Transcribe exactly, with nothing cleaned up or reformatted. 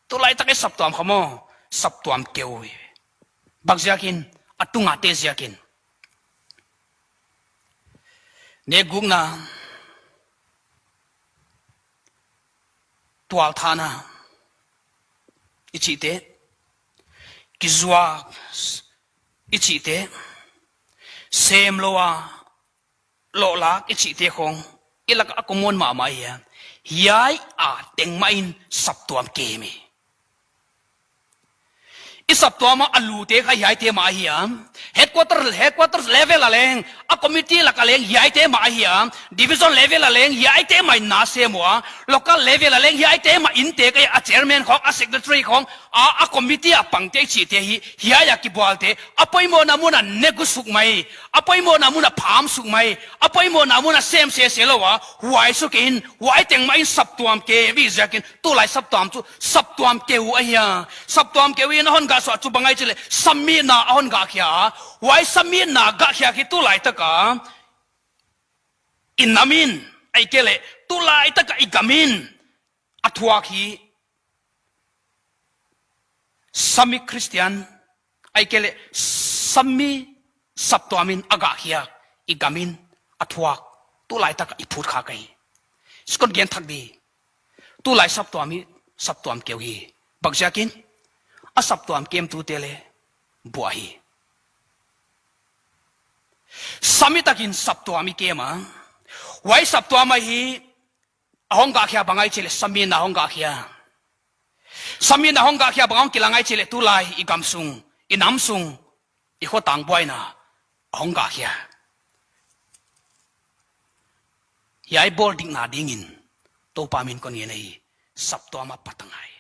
Tulaitak i saptuam kha maw, saptuam keu hi. Bang ziakin, a tungate ziakin. Nekgukna, tualthahna i cihte, kizuak i cihte, sem lo a lawhlak i cihte khawng i lakah a common mahmah hi a, hiai a teng mah in saptuam kem hi. I saptuam a lute kha hiaite mah ahi a, headquarter, headquarters level a leng, a committee lak a leng hiaite mah ahi a, division level a leng hiaite mah in na sem uh a, local level a leng hiaite mah in te kei a, chairman khawng, a secretary khawng, a, a committee a pangte i cihte hi, hiai a kibualte, a poimawhna mun a ne gu suk mai, a poimawhna mun a pham suk mai, a poimawhna mun a sem sese lo a, huai suk in, huai teng mah in saptuam kem i ziakin, tulai saptuam cu saptuam keu ahi a, saptuam keu in a hon gah suah cu bang ai cileh, samitna a hon gah khia a, huai samitna gah khia khi tulaitak a, i nam in, ai ke leh, tulaitak a i gam in, a thuak hi, Sami Khristian, ai ke leh, Sami saptuam in a gah khia, i gam in, a thuak, tulaitak a i phut kha kei. Sikon gen thak di, tulai saptuam hi, saptuam keu hi. Bang ziakin, a saptuam kemtute le, buah hi. Sami takin saptuam i kem a, huai saptuam ahi, a hong gah khia bang ai cileh, samitna hong gah khia. Samitna hong gah khia bang hong kilang ai cileh, tulai, i gam sung, i nam sung, i khuatang buaina, a hong gah khia. Hiai bawl dikna dingin, Topa min kon ngen ahi, saptuam a patang ai.